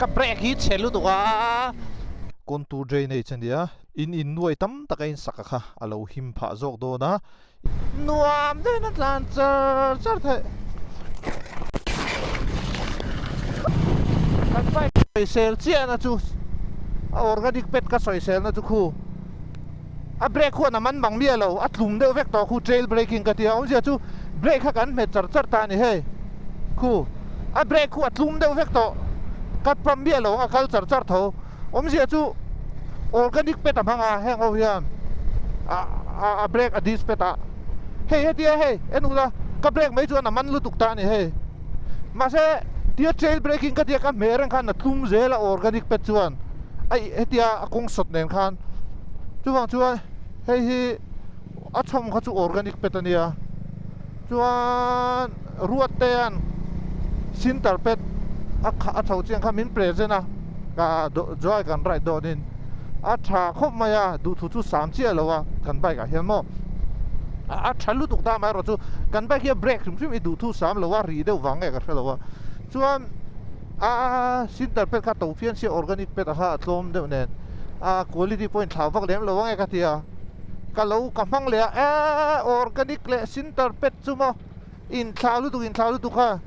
Ka brake hi chhe lutuk a. Contour drainage a nia, in in nuai tam tak a in sak a kha a lo him phah zawk dawn a. Nuam deuhin a tlan char char theih. Kan bike sawisel chiah na chu a organic pad ka sawisel na chu khu a brake huan a man bang miah lo a tlum deuh vek tawh khu trail braking ka tia awmzia chu brake kha kan hmet char char ta a ni hei khu a brake khu a tlum deuh vek tawh ka pump miah lo ang a kal char char tho. Awmzia chu organic pet a hmang a heng ho hian a brake a disc pet a hei hetia hei en ula ka brake mai chuan a man lutuk ta a ni hei mahse tia trail braking ka tia ka hmeh reng khan a tlum zel a organic pet chuan a hetia a kawng sawt nen khan chuvang chuan hei hi a chhawm kha chu organic pet a nia chuan ruat te an sinter pet a a chho chiang kha min present a ka joy kan ride dawn in a tha khawp mai a duhthu chu sam chiah lo a kan bike ah hian maw a tha lutuk ta amaherawh chu kan bike hi a brake hrim hrim i duhthu sam lo a ri deuh vang nge ka hre lo a chuan a sinter pet kha to phian sia organic pet a kha a tlawm deuh nen a quality pawh a inthlau vak lem lo ang e ka ti a. Ka lo ka hmang leh a eee organic leh sinter pet chu maw inthlah lutuk inthlah lutuk a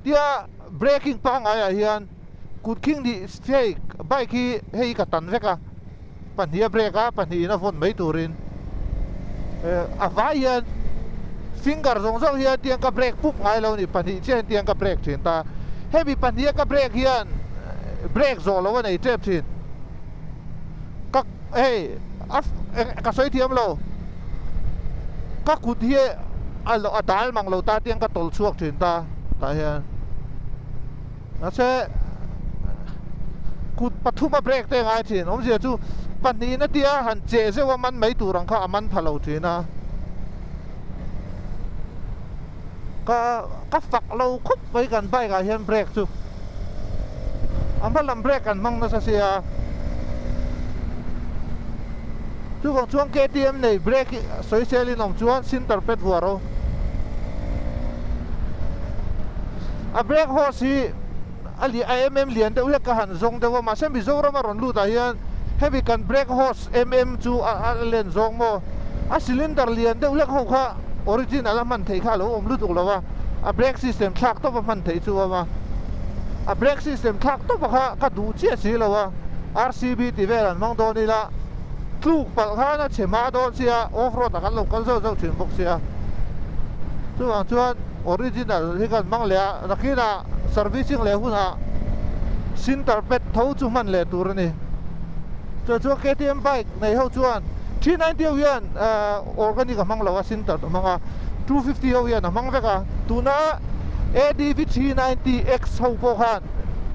tia braking pangngai ah hian kut khing nih hei bike hi hei ka tan vek a pahnih a brake a pahnih in a vawn mai turin a vai hian finger zawng zawng hian tiang ka brake pup ngai lo a ni pahnih chiah in tiang ka brake thin ta hemi pahnih a ka brake hian brake zawh loh a nei tep thin ka hei a ka sawi thiam lo ka kut hi a a dal mang lo ta tiang ka tawlh chhuak thin ta tah hian mahse kut pathum a brake te a ngai thin awmzia chu pahnih na tia han cheh zeuh a man mai tur ang kha a man pha lo thin a ka ka fak lo khawp mai kan bike ah hian brake chu a hma lam brake kan hmang nasa sia chuvang chuan KTM nei brake hi sawisel in awm chuan center pad vuah ro a brake hose hi a li a em em lian deuh hlek ka han zawng deuh a mahse Mizoram a rawn lut ah hian hemi kan brake hose em em chu a len zawng maw a cylinder lian deuh hlek ho kha original a hman theih kha a lo awm lutuk lo a a brake system thlak tawp a hman theih chu a awm a a brake system thlak tawp a kha ka duh chiah si lo a RCB tih vel an hmang dawn ila tluk palh khan a chhe hma dawn sia off road ah kan lo kal zauh zauh thin bawk sia chuvang chuan original hi kan hmang leh a nakinah servicing leh hunah sinter pad tho chu hman leh tur a ni. Chuan chuan KTM bike nei ho chuan 390 ho hian organic a hmang lo a sinter a hmang a 250 ho hian a hmang vek a tuna ADV 390 X ho pawh khan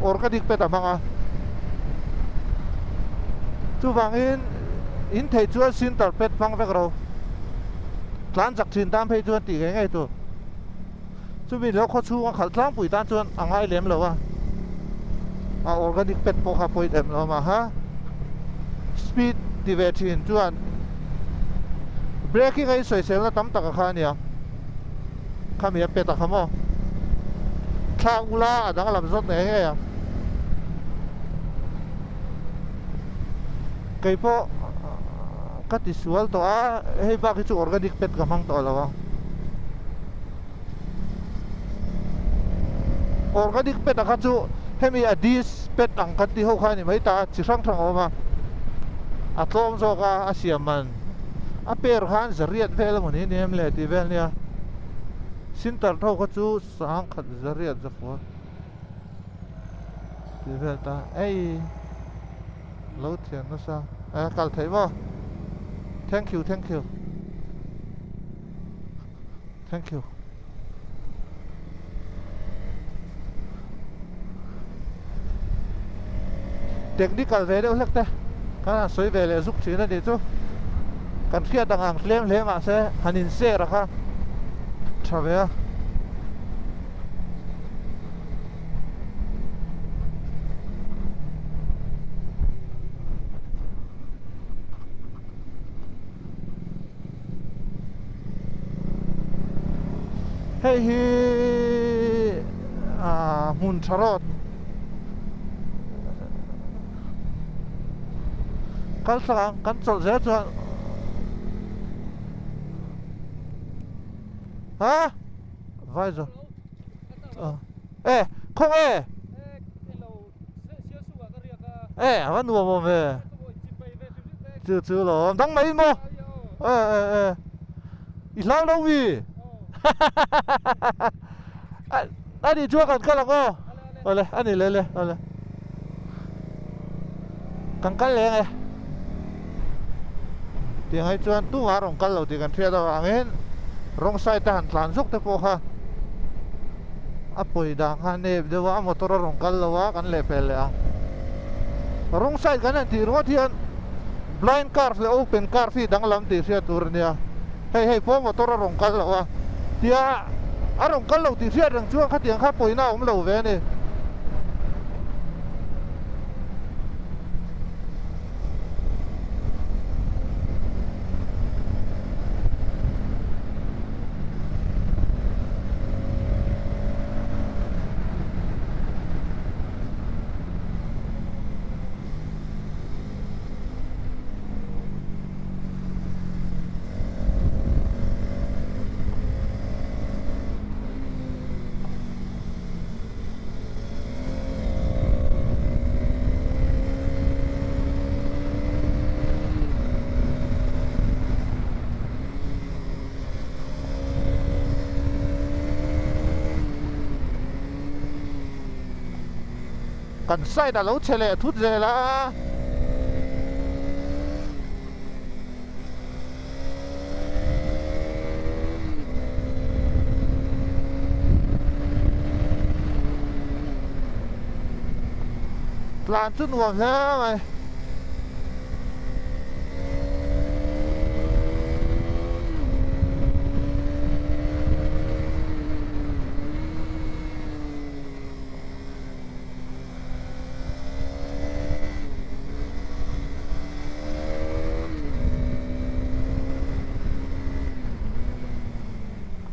organic pad a hmang a chuvangin in theih chuan sinter pad hmang vek ro tlan chak thin tan phei chuan tih ngei ngei tur. Chumi lo khaw chhunga khalh tlangpui tan chuan a ngai lem lo a, a organic pet pawh kha pawi lem lo a ha speed ti ve thin chuan braking a insawiselna tam tak a kha a nia khami a pet a kha maw thlak ula a danglam zawt ngei ngei ang keipawh Ka ti sual tawh a, hei bak hi chu organic pet ka hmang tawh lo a. Organic pet a kha chu hemi a dis pet ang kan tih ho kha a ni mai ta a, chi hrang hrang a awm a. A tlawm zawk a, a siam man a per khan zariat vel emaw ni nem le tih vel nia. Sinter tho kha chu sangkhat zariat zafua tih vel ta ei. Lo thian nasa e kal theih maw thank you thank you thank you technical ve deuh hlek te kan han sawi ve leh zuk thin a nih chu kan hriat ang ang tlem hle mahse han in share a kha tha ve a. Hei hi ah hmun tha rawt Kal thlak ang kan chawlh zel chuan ha vai zo e khaw nge e a va nuam awm ve chu chu lo awm dang mai maw e e e i hlau lo mi a nih chuan kan kal ang aw awle a ni leh le awle kan kal leng e tiang hi chuan tumah rawn kal lo tih kan hriat avangin rawng side a han tlan zuk te pawh kha a pawi dan kha nep deuh a a motor a rawn kal lo a kan lehpel leh ang rawng side kan han tih ringawt hian blind curve leh open curve hi danglam tih hriat tur a nia. Hei hei pawh motor a rawn kal lo a, tia a rawn kal lo tih hriat reng chuan khatiang kha pawina a awm lo ve a ni. Kan side a lo che leh thut zel a. Tlan chu nuam hle mai.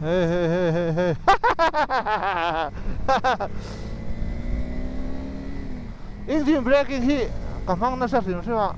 Hei hei hei hei hei Engine braking hi ka hmang nasa hrim hrim a.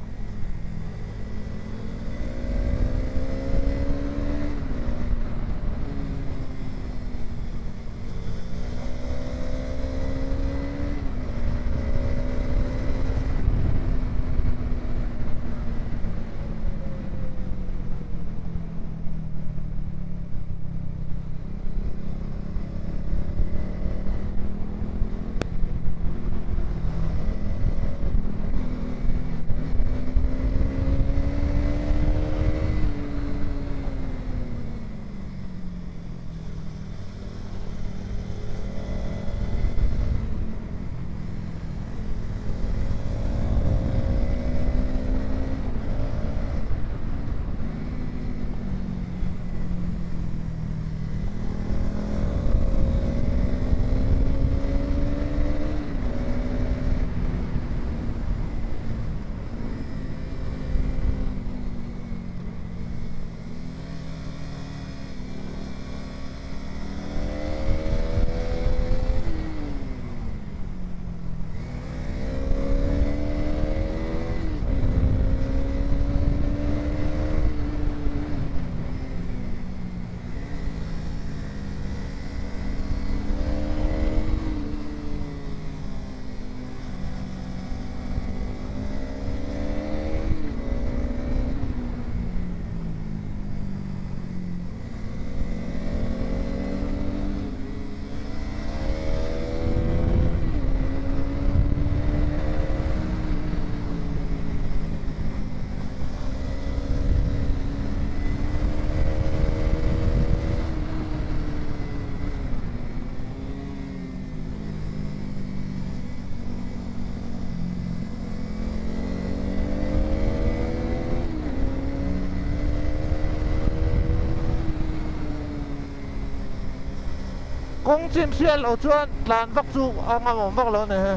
Kawng chin hriat loh chuan tlan vak chu a ngam awm vak lo a ni he.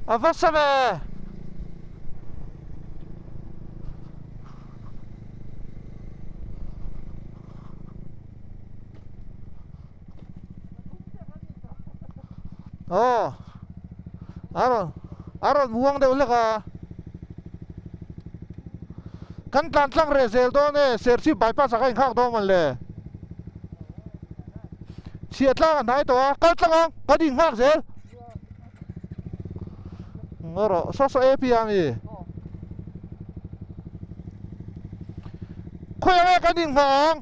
A va sa ve! Aw a rawn a rawn muang deuh hlek a kan tlan tlang reh zel dawn e Serchhip bypass ah kha inkhak dawn mawn le chhiah tlang a hnai tawh a kal tlang ang kan inghak zel ngaw rawh saw saw A P a mi khawi ang e kan inghah ang.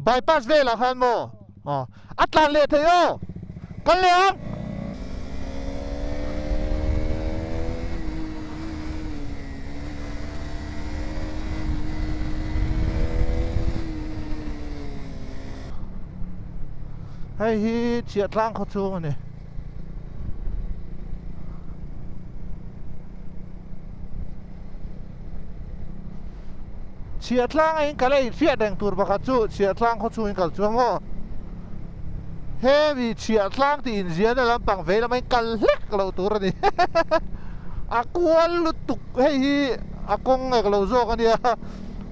Bypass velah khan maw? Aw, a tlan leh thei aw! Kal leh ang! Hei hi Chhiahtlang khaw chhung a ni. Chhiahtlang a in kal a inhriat reng tur pakhat chu Chhiahtlang khaw chhung in kal chuang aw. Hemi Chhiahtlang tih inziahna lampang vei lama in kal hlek loh tur a ni. A kual lutuk hei hi a kawng ek lo zawk a nia.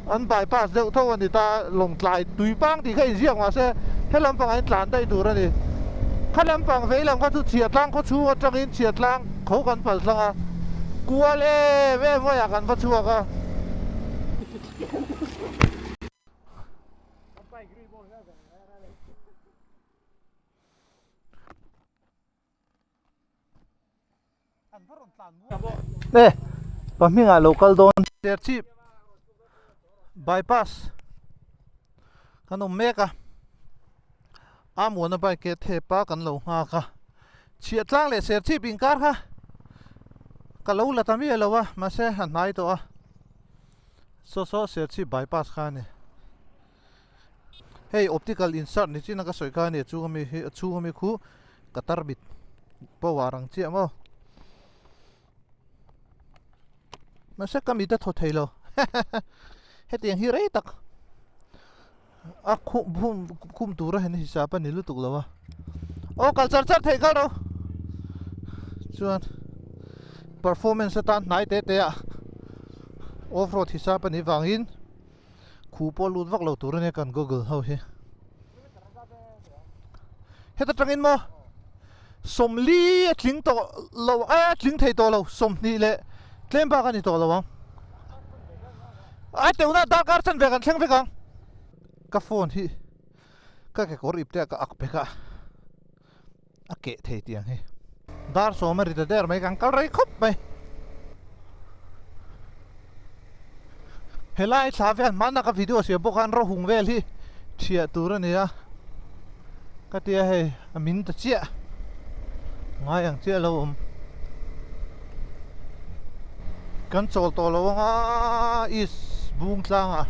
An bypass deuh tho a ni ta Lawngtlai Tuipang tih kha inziak mahse he lampang ah in tlan daih tur a ni. Kha lampang vei lam kha chu Chhiahtlang khaw chhung atangin Chhiahtlang kho kan pal tlang a, kual em em maiah kan va chhuak a. E pa hmingah lo kal dawn Serchhip bypass kan awm mek a Amuana bike e thep a kan lo nghak a Chhiahtlang leh Serchhip inkar kha ka lo la ta miah lo a mahse a hnai tawh a saw saw Serchhip bypass kha a ni. Hei optical insert ni chin a ka sawi kha a ni a chhung ami hi a chhung ami khu ka tar mit power ang chiah maw mahse ka mit a thaw thei lo hetiang hi rei tak a khum khum tura hen hisap a ni lutuk lo a aw kal char char thei kal ro chuan performance atan hnai te te ah off road hisap a nih vangin. Khu pawh lut vak lo tur a nia kan google ho hi. Heta tangin maw sawmli a tling tawh lo a tling thei tawh lo 20 leh tlem bak a ni tawh lo ang. A teuhna darkar chan ve kan thleng vek ang. Ka phone hi ka kekawr ip te ah ka ak pek a a keh thei tih ang hi. Dar sawm a ri ta der mai kan kal rei khawp mai. Helai thla vel hmanna ka video siam bawk a an rawhung vel hi thiah tur a ni a ka tia hei a min ta chiah ngai ang chiah lo awm kan chawl tawh lo anga east bung tlangah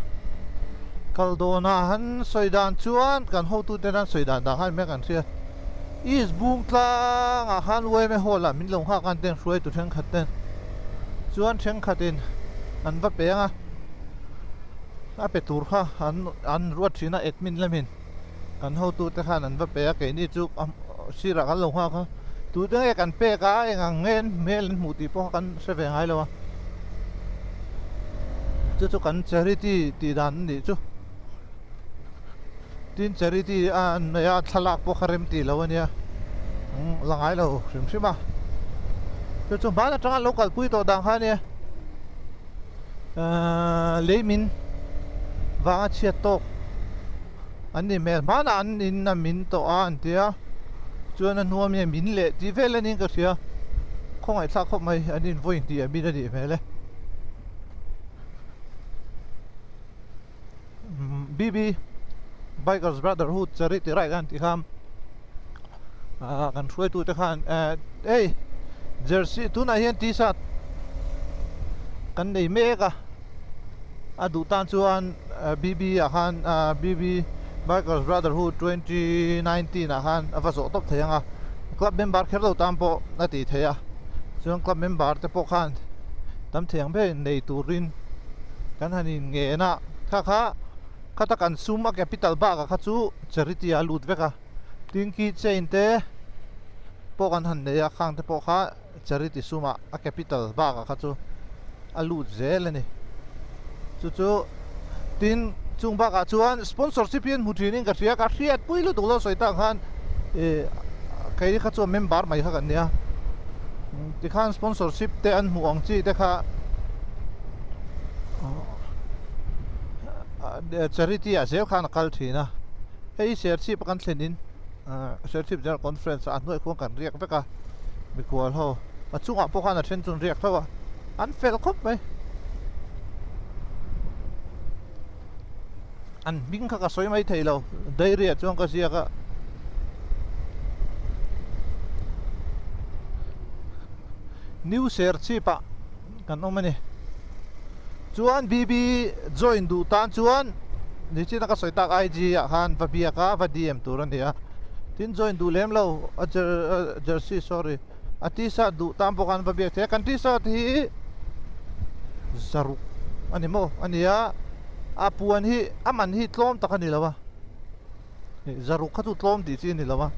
kal dawn a han sawi dan chuan kan hotute tan sawi dan dan khan mek an hria east bung tlangah khan yma hall ah min lo nghak an ten hruaitu thenkhat ten chuan thenkhatin an va peng a a pe tur kha an an ruat thin a admin lamin kan hotute khan an va pe a keini chu sirah kan lo nghak a tute nge kan pek a eng ang nge an hmel an hmuh tih pawh kha kan hre ve ngai lo a chu chu kan charity tih dan a nih chu tin charity a an nei a thlalak pawh kha rem tih lo a nia la ngai lo hrim hrim a chu chu hman atanga an lo kalpui tawh dan kha a nia. Ahh lei min vanga chhiat tawk an ni hmel hmanah an in a min tawh a an tia chuan a hnuam hi a min leh tih vel anin ka hria khawngaih thlak khawp mai an in vawi hnih a min a nih hmel e BB Bikers Brotherhood Charity Ride an tih kha ah kan hruaitu te khan eh hei jersey tunah hian t-shirt kan nei mek a a duh tan chuan BB ah khan ah BB Bikers Brotherhood 2019 ah khan a va zawh tawp thei ang a club member kher lo tan pawh a tih theih a chuan club member te pawh khan tam thei ang ber in nei turin kan han in ngen a kha kha khata kan sum a capital bakah kha chu charity ah a lut vek a tin key chain te. pawh kan han nei a, khang te pawh kha charity sumah a capital bakah kha chu a lut zel a ni. Chu chu tin chung bakah chuan sponsorship hi an hmu thin in ka hria, ka hriat pui lutuk lo sawi tak khan ih kei kha chuan member mai kha kan nia tikhan sponsorship te an hmuh ang chi te kha charity ah zel khan a kal thin a, hei Serchhip a kan thlen in Serchhip General Conference ah a hnuai khuan kan riak vek a mikhual ho a chungah pawh khan a then chu an riak tho a an fel khawp mai an hming kha ka sawi mai thei lo diary ah chuan ka ziak a New Serchhip ah kan awm a ni chuan BB join duh tan chuan nichina ka sawi tak IG ah khan va biak a va DM tur a ni a tin join duh lem lo a jersey sorry a t-shirt duh tan pawh khan va biak thei a kan t-shirt hi zaruk a ni maw a ni a a puan hi a man hi tlawm tak a ni lo a. Zaruk kha chu tlawm tih chi a ni lo a,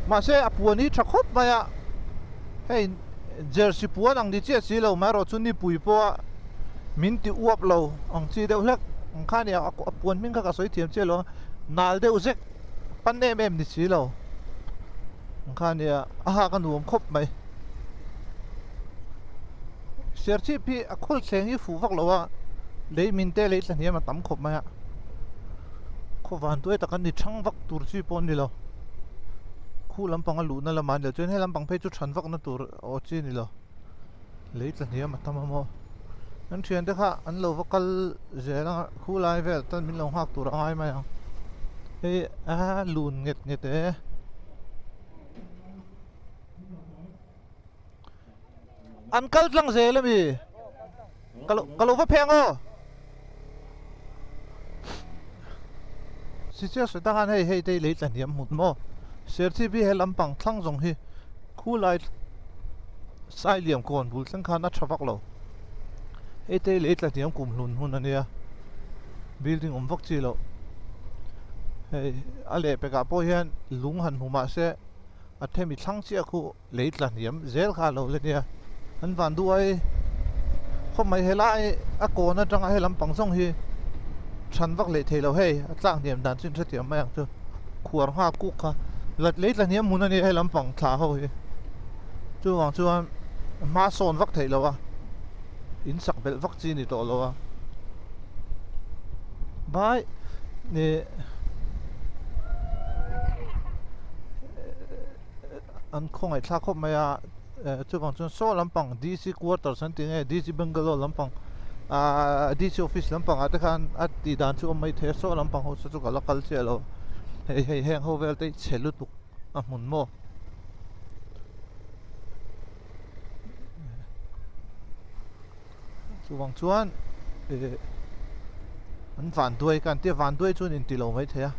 mahse a puan hi tha khawp mai a, hei jersey puan ang ni chiah si lo amaherawh chu nipui pawha min ti uap lo ang chi deuh hlek ang kha a ni a, a puan hming kha ka sawi thiam chiah lo a, nal deuh zek pan em em ni si lo ang kha a ni a, a hak a nuam khawp mai. Serchhip hi a khawl thleng hi fuh vak lo a, lei min te lei tla hniam a tam khawp mai a, khaw van tuai tak an ni thang vak tur chi pawh an ni lo, khu lampang a luhna lamah an ni lo chuan he lampang phei chu than vakna tur aw chi a ni lo, lei tla hniam a tam a maw, an thiante kha an lo va kal zel ang a, khu lai vel tan min lo nghak tur a ngai mai ang, hei a lun nget nget e. An kal tlang zel ami? Ka lo ka lo va pheng aw. Sichia sawi tak khan hei hei te hi lei tla hniam hmun maw? Serchhip hi he lampang thlang zawng hi khulai Sailiam kawn bul thleng khan a tha vak lo. Hei te hi lei tla hniam kum hlun hmun a nia. Building awm vak chi loh. Hei a lehpekah pawh hian lung han hmu mahse a themi thlang chiah khu lei tla hniam zel kha a lo la nia an van duai khawp mai helai a kawn atanga he lampang zawng hi than vak leh thei lo hei a tlak hniam dan chu in hrethiam mai ang chu khuar nghak kuk kha lei tla hniam hmun a nia he lampang thla ho hi chuvang chuan hma sawn vak theih lo a in sak belh vak chi a ni tawh lo a vai ih an khawngaih thlak khawp mai a chuvang chuan saw lampang D_C quarters an tih nge D_C bungalow lampang ahh D_C office lampang ah te khan a tih dan chu a awm mai thei a saw lampang ho saw chu ka la kal chiah lo hei hei heng ho vel te hi chhe lutuk a hmun maw. Chuvang chuan eh an vanduai ka an tia vanduai chuan inti lo mai thei a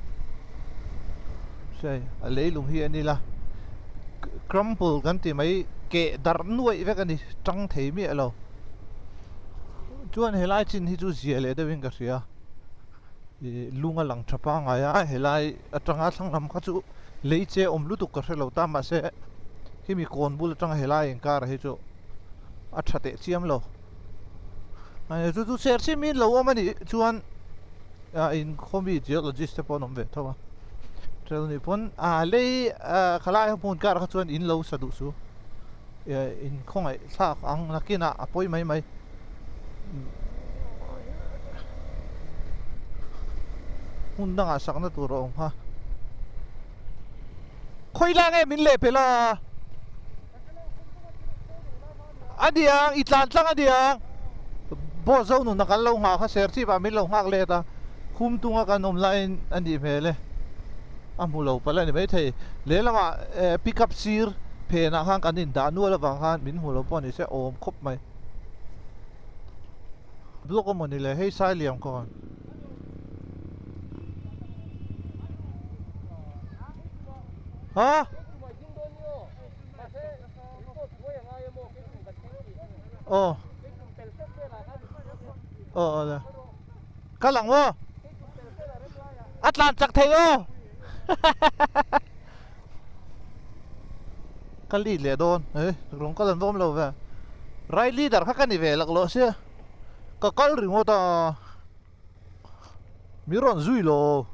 hei a leilung hi a ni la crumple kan ti mai keh darh nuaih vek a ni tang thei miah lo chuan helai chin hi chu zia leh deuhin ka hria ih lung a lang tha pangngai a helai atanga thlang lam kha chu lei che awm lutuk ka hre lo ta mahse hemi kawn bul atanga helai inkar hi chu. a tha teh chiam lo chu chu serchhip mi lo awm a nih chuan ah in khawmi geologist te pawh an awm ve tho a tel nih pawn ah lei ah khalai hmun kar kha chuan in lo sa duh su eh in khawngaih thlak ang nakinah a pawi mai mai hmun dangah sakna tur a awm kha khawi lai nge min leh pel a. A niang i tlan tlang a niang boss zo nuna kan lo nghah kha serchhip ah min lo nghak let a khum tunga kan awm laiin a nih hmel e a hmu lo palh a ni maithei lehlamah eh pick up sir phenah khan kan indah nual avang khan min hmu lo pawh ni se awm khawp mai block emaw ni le hei sailiam kawn. Ha? Aw Aw aw le Kal ang maw A tlan chak thei aw Ka lead leh dawn eh rawn kal an va awm lo ve ride leader kha ka ni ve laklawh sia ka kal ringawt a mi rawn zui lo.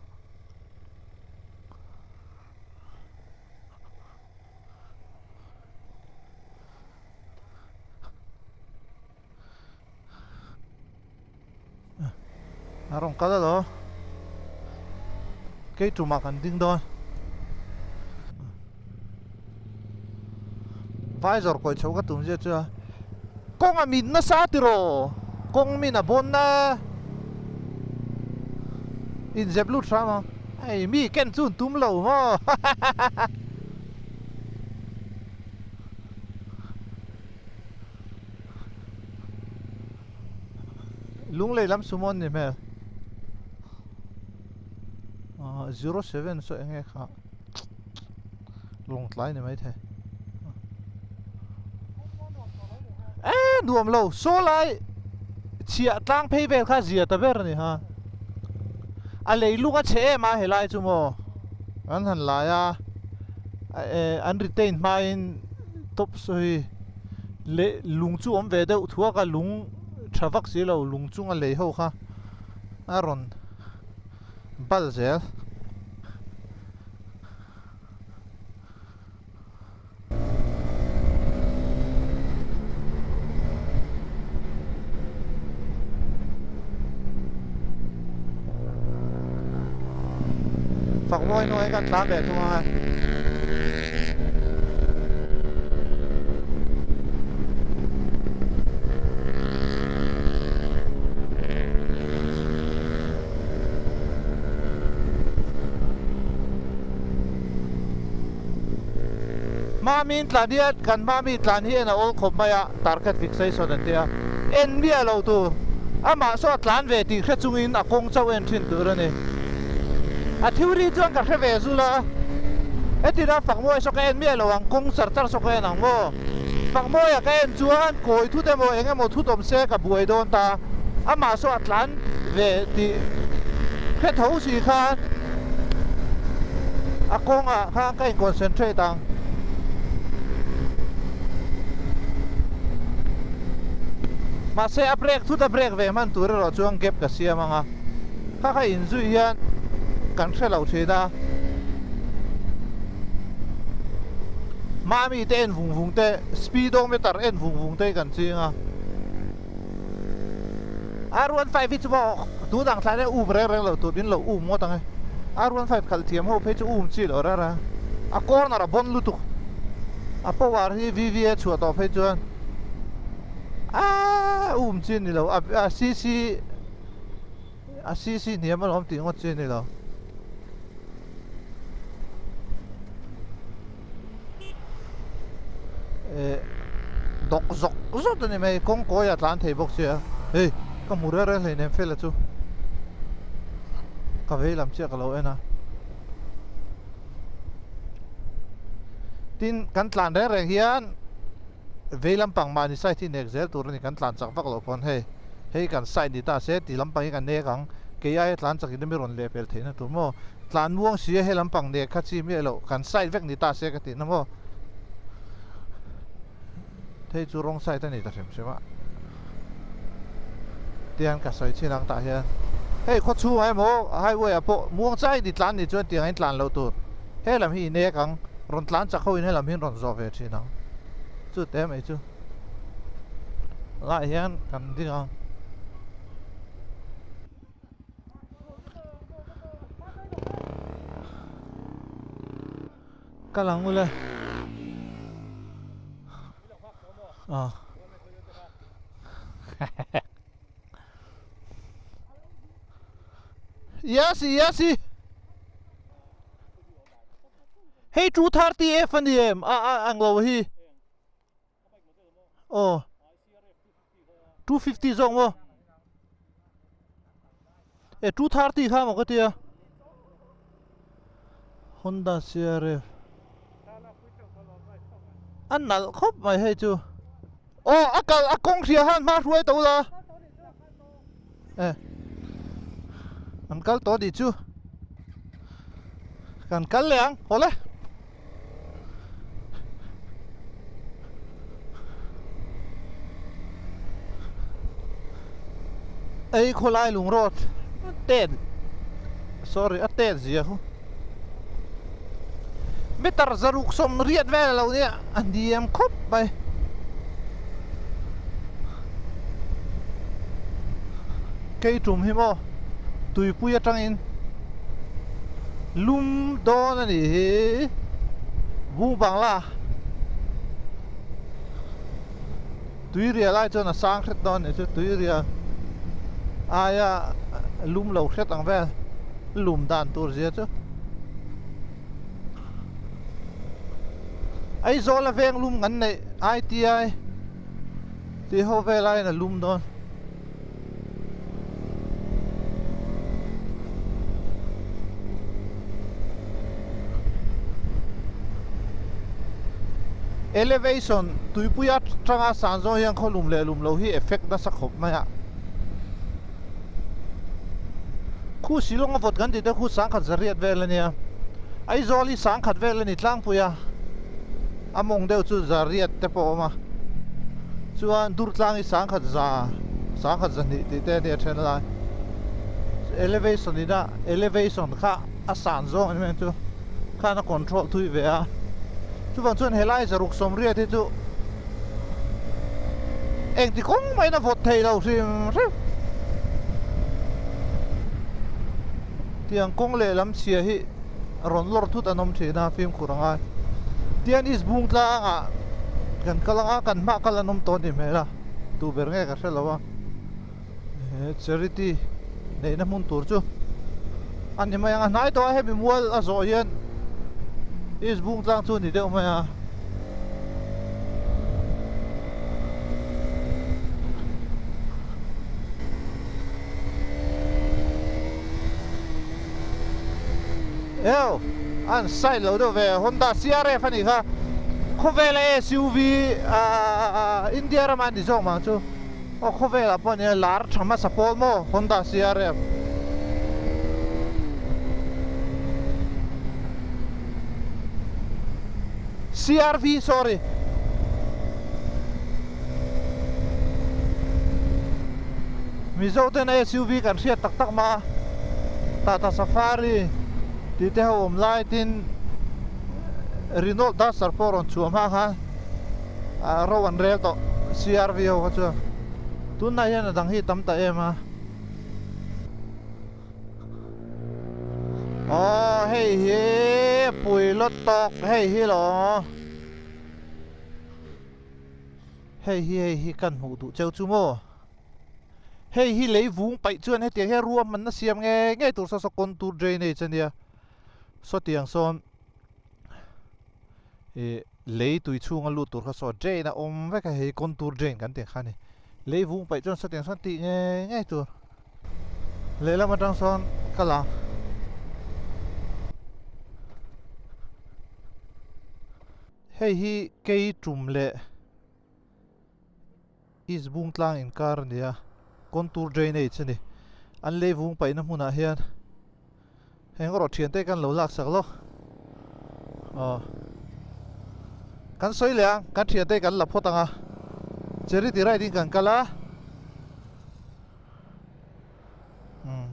A rawn kal alo kei tumah kan ding dawn vai zawr kawi chho ka tum zia chu a kawng a min nasa tiraw kawng min a bawn na inzep lut hram ang hei mi ken chu an tum lo maw hahaha. Lunglei lam sumo an ni hmel ah 07 saw enge kha lawngtlai ni maithei eh nuam lo saw lai chhiah tlang phei vel kha zia ta ber a ni ha a lei lung a chhe em a helai chu maw an han lai a eh an retain hmain top sawi leh lung chu awm ve deuh thuak a lung tha vak si lo lung chunga lei ho kha a rawn bal zel. Fak mawi hnuai kan tlan ve thung ang e. Mami in tlan hian kan mami tlan hi en a awl khawp mai a target fixation an tia en miah lo tur amah saw a tlan ve tih hre chungin a kawng chauh en thin tur a ni a theory chuan ka hre ve zul a hetina Fakmawia saw ka en miah lo ang kawng char char saw ka en ang maw Fakmawia ka en chuan kawi thut emaw eng emaw thut awm se ka buai dawn ta amah saw a tlan ve tih hre tho si khan a kawngah khan ka in concentrate ang. Mahse a brake thut a brake ve hman tur erawh chuan gap ka siam ang a, kha kha inzui hian kan hre lo thin a. Mami te en vung vung te, speedometer en vung vung te hi kan ching a. R15 hi chu maw tun ang thlai hian um reng reng lo tur in lo um ngawt ang e R15 khalh thiam ho phei chu um chi lo reng reng a corner a bawn lutuk a power hi VVA chhuah tawh phei chuan aa um chi a ni lo a cc a cc hniam alawm tih ngawt chi a ni lo. Eh dawk zawk zawk a ni mai kawng kawi a tlan thei bawk sia hei ka hmu reng reng hleinem fela chu ka vei lam chiah ka lo en a tin kan tlan reng reng hian vei lampang mahni side hi nek zel tur a ni kan tlan chak vak loh pawn hei hei kan side ni ta se ti lampang hi kan nek ang kei aia tlan chak in a mi rawn leh pel theihna tur maw tlan muang si a he lampang nek kha chi miah loh kan side vek ni ta se ka tihna maw thei chu wrong side a ni ta hrim hrim a tiang ka sawi chin ang tah hian hei khaw chhungah emaw highway ah pawh muang chai ni tlan ni chuan tiang a in tlan loh tur he lam hi i nek ang rawn tlan chak ho in he lam hi an rawn zawh ve thin ang chu te mai chu lai hian kan ding ang. Kal ang ule ah Yes yes Hei 230 F a ni em a a ang lo hi Aw 250 zawk maw E 230 kha maw ka tia Honda CRF A nalh khawp mai hei chu Aw a kal a kawng hria khan hma hruai to la E An kal tawh anih chu Kan kal leh ang haw le. Ei khawlai lung road a tet sorry a tet zia khu meter zaruk sawm riat vel a lo nia a hniam khawp mai. Kei tum hi maw tuipui atangin lum dawn a nih hi bung bangla Tuiria lai chuan a sang hret dawn anih chu tuiria aia lum lo hret ang vel lum dan tur zia chu Aizawl a veng lum kan neih ITI tih ho vel aiin a lum dawn. Elevation tuipui atanga san zawng hian khaw lum leh lum lo hi effect nasa khawp mai a. Khu Shillong a vawt kan tih te khu sangkhat zariat vel a nia. Aizawl hi sangkhat vel a ni tlangpui a. A mawng deuh chu zariat te pawh a awm a. Chuan Durtlang hi sangkhat za sangkhat zahnih tih te a nia then lai. Elevation ina elevation kha a san zawng a ni mai chu khan a control thui ve a. Chuvang chuan helai zaruk sawmriat hi chu engti kawng mahin a vawt thei lo hrim hrim. Tiang kawng lehlam chhia hi rawn lawr thut an awm thin a fimkhur a ngai. Tian East Bung tlangah kan kal ang a kan hmah kal an awm tawh a ni hmel a tu ber nge ka hre lo a he charity neihna hmun tur chu a ni mai ang a hnai tawh a hemi mual a zawh hian East Bung tlang chu a ni deuh mai a. Eo an side lo deuh ve Honda CRF a nih kha khawvel a SUV ahh India rama an ti zawk mang chu aw khawvel ah pawh nia lar tha hmasa pawl maw Honda CRF. CRV sorry. Mizo ten SUV kan hriat tak tak mah a, Tata Safari tih te ho awm lai tin Renault Duster pawh rawn chhuah hma khan ah ro an rel tawh CRV ho kha chuan tunlai hian a dang hi tam ta em a. Aw hei hi pui lawt tawk hei hi law. Hei hi hei hi kan hmuh duh cheu chu maw? Hei hi lei vung paih chuan hetiang hian ruahmanna siam nge ngei tur saw saw contour drainage a nia. Sawtiang sawn ih lei tui chhunga lut tur kha saw drain a awm vek a hei contour drain kan tih kha a ni. Lei vung paih chuan sawtiang sawn tih nge ngei tur. Lehlam atang sawn ka lang. Hei hi kei tum leh East Bung tlang inkar a ni a, contour drainage a ni. An lei vung paihna hmunah hian heng erawh thiante kan lo lak sak lo. Aw kan sawi leh ang, kan thiante kan la phawt ang a, charity ride in kan kal a. Umm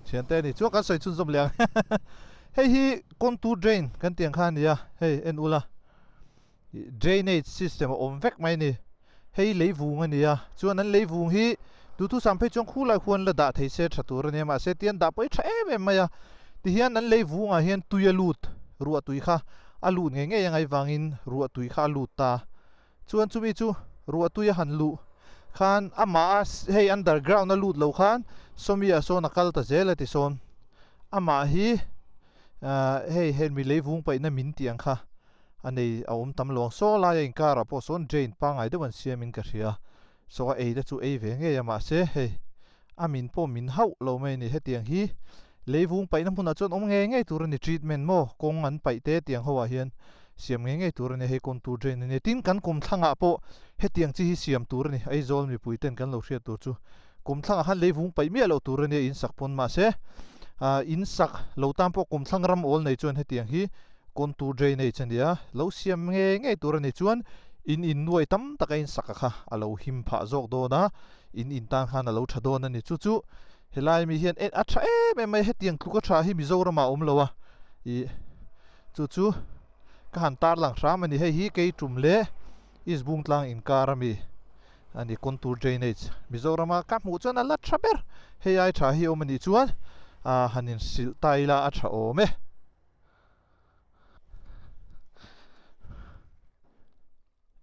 thiante a ni chuan kan sawi chhunzawm leh ang hei hi contour drain kan tih ang kha a ni a hei en ula drainage system a awm vek mai a ni hei leivung a ni a chuan an leivung hi duhthusam phei chuan khulai khuan la dah thei se tha tur a nia mahse tian dah pawh hi tha em em mai a tihian an leivung ah hian tui a lut ruah tui kha a lut ngei ngei ang avangin ruah tui kha a lut ta. Chuan chumi chu ruahtui a han luh khan amah a hei underground a lut lo khan sawmi ah sawn a kal ta zel a ti sawn amah hi ahh hei heng mi leivung paihna min tih ang kha a nei a awm tam lo ang saw lai a inkar ah pawh sawn drain pangngai deuh an siam in ka hria saw a ei te chu ei ve ngei a mahse hei a min pawh min hauh lo mai a ni hetiang hi leivung paihna hmunah chuan awm ngei ngei tur a ni treatment maw kawng an paih te tiang ho ah hian siam ngei ngei tur a ni hei contour drain a ni tin kan kum thlangah pawh hetiang chi hi siam tur a ni Aizawl mipui ten kan lo hriat tur chu kum thlangah khan leivung paih miah loh tur a nia in sak pawn mahse ah in sak lo tan pawh kum thlang ram awl nei chuan hetiang hi contour drainage a ni a lo siam ngei ngei tur a ni chuan. In in nuai tam tak a in sak a kha a lo him phah zawk dawn a, in in tan khan a lo tha dawn a ni. Chu chu helai mi hian en a tha em em mai, hetiang tluk a tha hi Mizoram ah a awm lo a, ih chu chu ka han tarlang hram a ni. Hei hi kei tum leh East Bungtlang inkar ami a ni, contour drainage Mizoram a ka hmuh chuan a la tha ber, hei ai tha hi awm a nih chuan ah han inhrilh ta ila a tha awm e.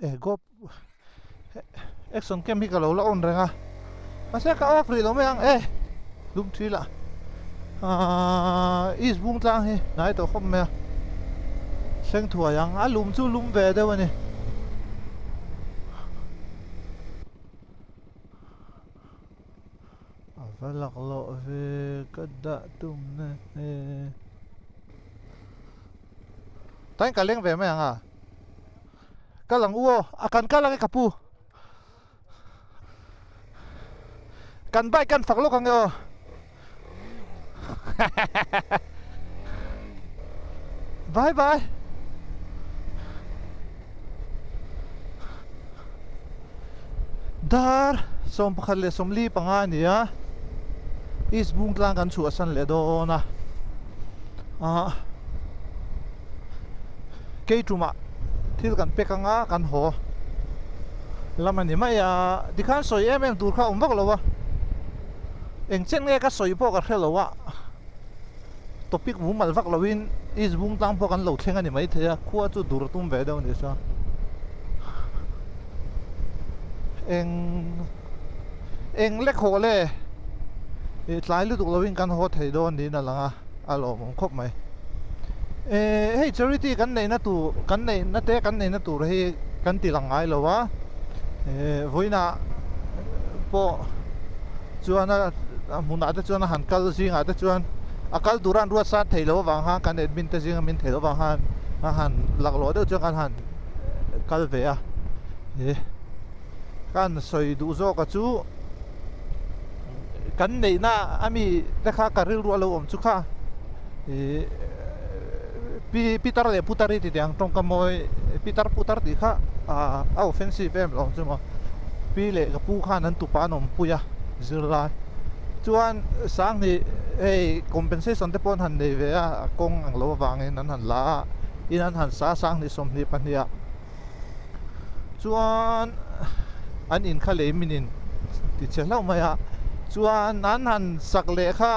Eh gop action cam hi ka lo la on reng a mahse ka off rih lo mai ang e lum thi lah ahh east bung tlang hi hnai tawh khawp mai a thleng thuai ang a lum chu lum ve deuh a ni. A va laklawh ve ka dah tum na he. Tain ka leng ve mai ang a. Kal ang u aw, a kan kal ang e ka pu. Kan bike kan fak lawk ang e aw. Bye bye. Dar 11:45 a ni a, East Bungtlang kan chhuah san leh dawn a, ah kei tumah thil kan pek anga kan haw lam a ni mai a, tikhan sawi em em tur kha a awm vak lo a, eng chen nge ka sawi pawh ka hre lo a. Topic mumal vak loin East Bungtlang pawh kan lo thleng a ni maithei a, khua chu dur tum ve deuh a ni chuan eng eng lek haw le ih tlai lutuk loin kan haw thei dawn niin a lang a, a lawmawm khawp mai. Eh hei charity kan neihna tur kan neihna te kan neihna tur hi kan ti lang ngai lo a, eh vawiinah pawh chuan a hmunah te chuan a han kal zingah te chuan a kal tura an ruat sat theih loh avang khan kan admin te zinga min theih loh avang khan a han laklawh deuh chuan kan han kal ve a eh kan sawi duh zawk a chu kan neihna ami te kha ka rilru a lo awm chu kha ih pi pitar leh putar hi titi ang tawngka mawi pitar putar tih kha ah a offensive em lo chu maw pi leh ka pu khan an tupa an awmpui a zirlai chuan sanghnih hei compensation te pawh an han nei ve a a kawng ang lo avangin an han la a in an han sa a sanghnih sawmhnih pahnih ah chuan an in kha lei min in ti chhe hlauh mai a chuan an han sak leh kha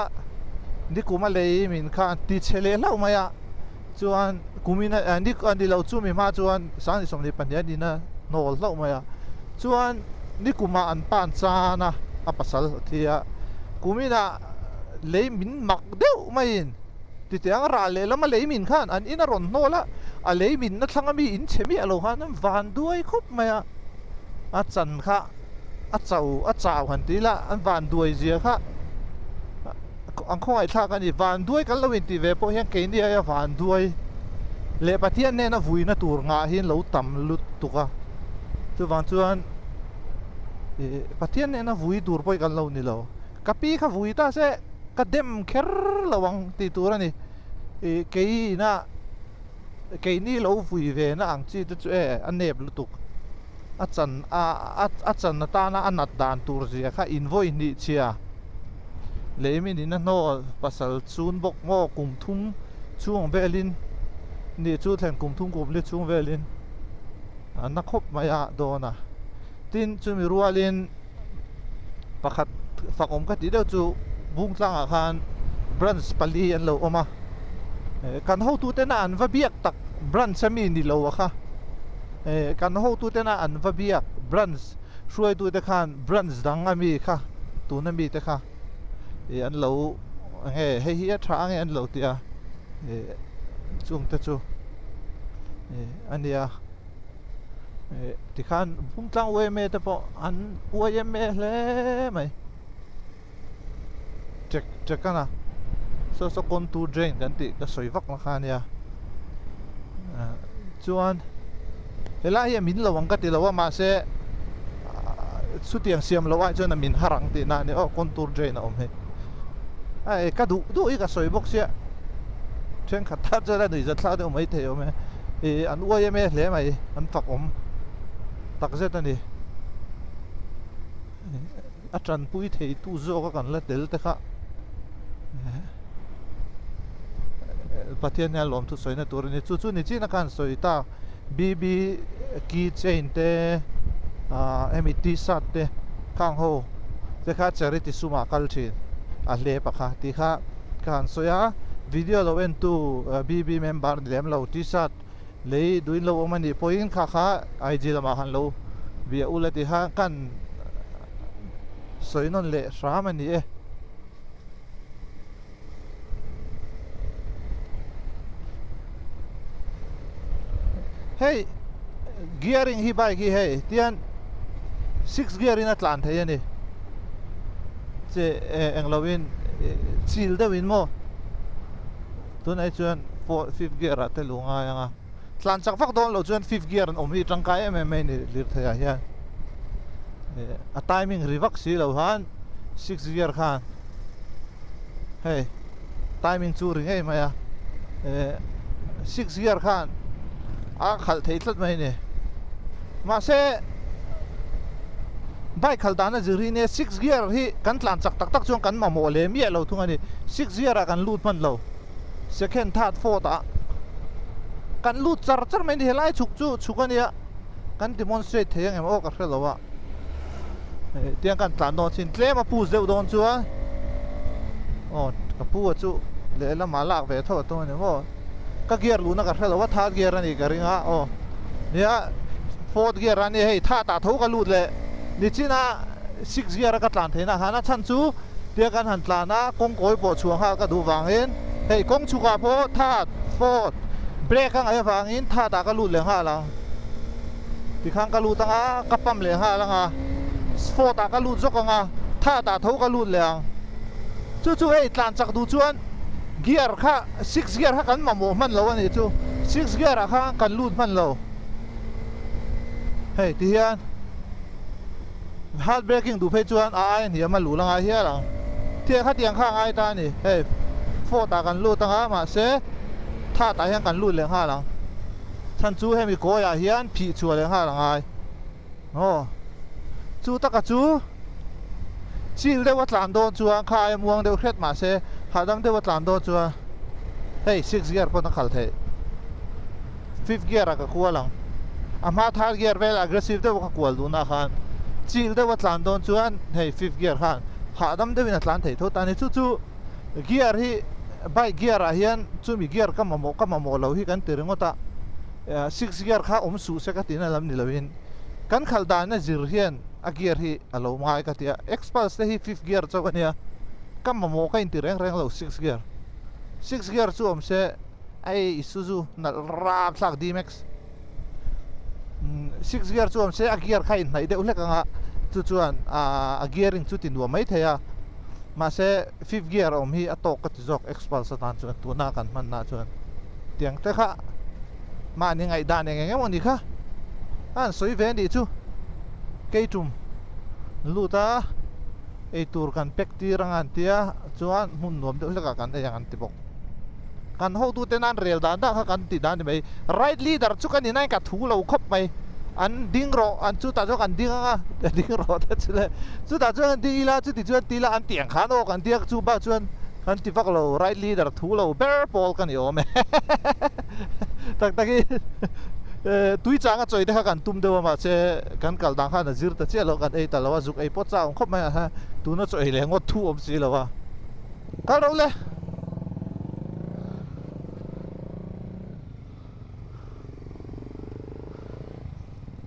nikum a lei min kha an ti chhe leh hlauh mai a chuan kumin a ni a ni lo chu mi hma chuan sanghnih 22 an in a hnawl hlauh mai a chuan nikumah an pan chan a a pasal a thi a kuminah lei min mak deuh maiin. Titiang rah leh lama lei min khan an in a rawn hnawl a, a lei min na thlang ami in chhe miah lo khan an van duai khawp mai a, a chan kha a cho a chau han ti ila an van duai zia kha an khawngaih thlak a ni. Van duai kan lo intih ve pawh hian keini aia van duai leh Pathian hnena vuina tur ngah hi an lo tam lutuk a, chuvang chuan ih Pathian hnena vui tur pawh hi kan lo ni lo. Ka pi kha vui ta se ka dem kher lo ang tih tur a ni. Ih kei ina keini lo vui ve na ang chi te chu e a nep lutuk. A chan a a chan atana a nat dan tur zia kha invawi hnih chhia. Lei min in a hnawl pasal chun bawk maw kum thum chhung velin nih chu thlen kum thum kum li chhung velin a na khawp mai a dawn a. Tin chumi rualin. pakhat fak awm ka tih deuh chu Bungtlangah khan branch pali an lo awm a kan hotu tena an va biak tak branch a mi ni lo a kha kan hotu tena an va biak branch hruaitu te khan branch dang a mi kha tuna mi te kha ih an lo enge hei hi a tha ange an lo ti a ih chung te chu ih a nia. Eh tikhan Bungtlang UMA te pawh an UMA hle mai ṭek ṭek a na saw saw contour drain kan tih ka sawi vak na kha ania ah chuan helai hi a min lo ang ka ti lo a mahse chutiang siam loh ah chuan a min har ang tihna a ni aw contour drain a awm hi a ka duh duh hi ka sawi bawk sia thenkhat tan chuan a nuihzat thlak deuh maithei awm e. Ih an uai em e hle mai an fak awm. takzet a ni. A tanpui thei tu zawk a kan la tel te kha Pathian hian lawmthu sawina tur a ni. Chu chu ni chin a khan sawi ta BB key chain te ah hemi t-shirt te khang ho te kha charity sumah kal thin a hlep a kha tih kha ka han sawi a video lo en tu BB member ni lem lo t-shirt lei duin lo awm a nih pawhin kha kha IG lamah khan lo bia ula tih kha kan sawi nawn leh hram a ni e. Hei gearing hi bike hi hei tian six gear in a tlan thei a ni che englo in chil deuh in maw tunah hi chuan four fifth gear ah te luh ngai ang a tlan chak vak dawn loh chuan fifth gear an awm hi tangkai em em mai a ni lirthei ah hian a timing ri vak si lo han six gear khan. Hei timing chu ri ngei mai a eh six gear khan a khalh thei tlat mai a ni mahse bike khalh dana zir hi nia six gear hi kan tlan chak tak tak chuan kan mamawh leh miah lo thung a ni six gear ah kan lut hman lo second third fourth ah kan lut char char mai a ni helai chhuk chu chhuk a nia kan demonstrate thei ang em aw ka hre lo a. Tiang kan tlan dawn chin tlem a pus deuh dawn chuan aw ka pu a chu lehlamah lak ve tho a tum a ni maw ka gear luhna ka hre lo a third gear a nih ka ring a aw nia fourth gear a nia hei third ah tho ka lut leh nichina six gear a ka tlan theihna khan a chhan chu tia kan han tlan a kawng kawi pawh chhuah nghal ka duh vangin hei kawng chhukah pawh third fourth brake a ngaih avangin third ah ka lut leh nghal ang. Tikhan ka lut anga, ka pump leh nghal anga, sport ah ka lut zawk anga, third ah tho ka lut leh ang. Chu chu hei tlan chak duh chuan gear kha six gear kha kan mamawh hman lo a nih chu, six gear ah khan kan lut hman lo. Hei ti hian hard braking duh phei chuan a aia hniam a luh la ngai hial ang. Tiang khatiang kha a ngai ta a ni, hei fourth ah kan lut anga mahse third ah hian kan lut leh nghal ang. Chhan chu hemi kawiah hian phih chhuah leh nghal a ngai. Aw, chu taka chu chil deuh a tlan dawn chuan kha aia muang deuh hret mahse hahdam deuh a tlan dawn chuan hei six gear pawn a khal theih. Fifth gear ah ka kual ang. A hma third gear vel aggressive deuh a ka kual duhna khan chil deuh a tlan dawn chuan hei fifth gear khan hahdam deuhin a tlan theih tho ta a ni. Chu chu Gear hi bike gear ah hian chumi gear ka mamawh ka mamawh lo hi kan ti ringawt a, six gear kha awm suh se ka tihna lam ni loin kan khalh dana zir hian a gear hi a lo ngai ka ti a, Xpulse te hi fifth gear chauh a nia, ka mamawh ka inti reng reng lo six gear, six gear chu awm se hei Isuzu nalh rapthlak D-max six gear chu awm se a gear kha inhnaih deuh hlek ang a chu chuan a gearing chu ti nuam mai thei a. Mahse fifth gear a awm hi a tawk ka ti zawk Xpulse atan chuan tuna kan hman na chuan tiang te kha mahni ngaihdan eng eng emaw ni kha a han sawi ve a nih chu kei tum lut a eitur kan pack tir anga an tia chuan hmun nuam deuh hlekah kan ei ang an ti bawk kan hotu ten an rel dan dah kha kan tih dan a ni mai right leader chu ka ni nain ka thu lo khawp mai an ding rawh an chutah chuan kan ding anga ding rawh te chu le chutah chuan an ding ila chuti chuan ti ila an ti ang khan aw kan tia chu bak chuan kan ti vak lo right leader thu lo ber pawl ka ni awm e tak tak in tui chang a chawi te kha kan tum deuh a mahse kan kal dan khan a zir ta chiah lo kan ei ta lo a zuk ei pawh chak awm khawp mai a tuna chaw ei leh ngawt thu awm si lo a. Kal ro le.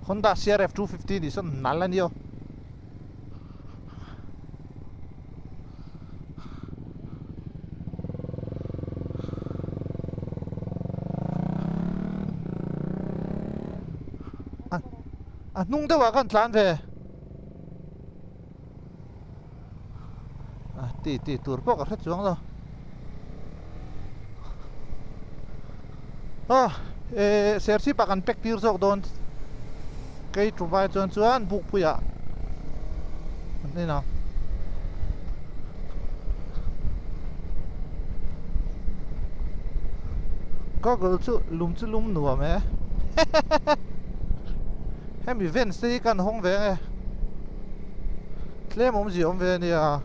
Honda CRF 250 ni sawn nal a ni aw. A hnung deuhah khan tlan ve. A ti ti tur pawh ka hre chuang lo aw eh serchhip ah kan pack tir zawk dawn kei thu vai chuan chuan bukpui ah an en ang. Goggle chu lum chu lum nuam e. Hemi vents te hi kan hawng ve ange tlem awmzia awm ve ania.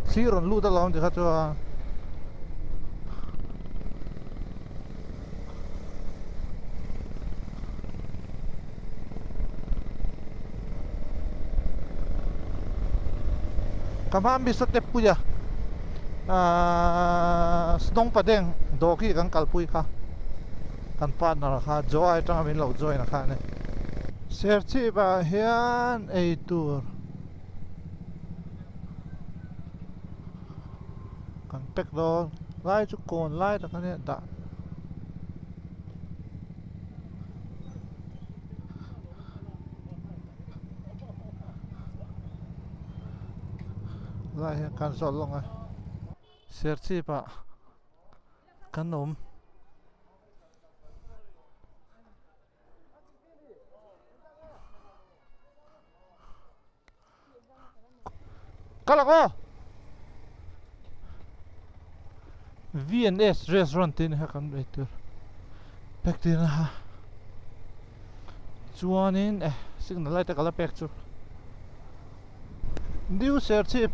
Thli rawn lut alawm tikha chuan. Ka hma mi sate puia ahh snawng padeng dawki kan kalpui kha kan partner kha Joa atanga min lo join a kha a ni. Serchhip ah hian eitur. Kan pack dawn lai chu kawn lai tak a nia dah lai hian kan zawh lawng a serchhip ah kan awm. Kal ang aw! V&S restaurant te kha kan ei tur pek tir na kha chuanin eh signal light a kal a pek chu New Serchhip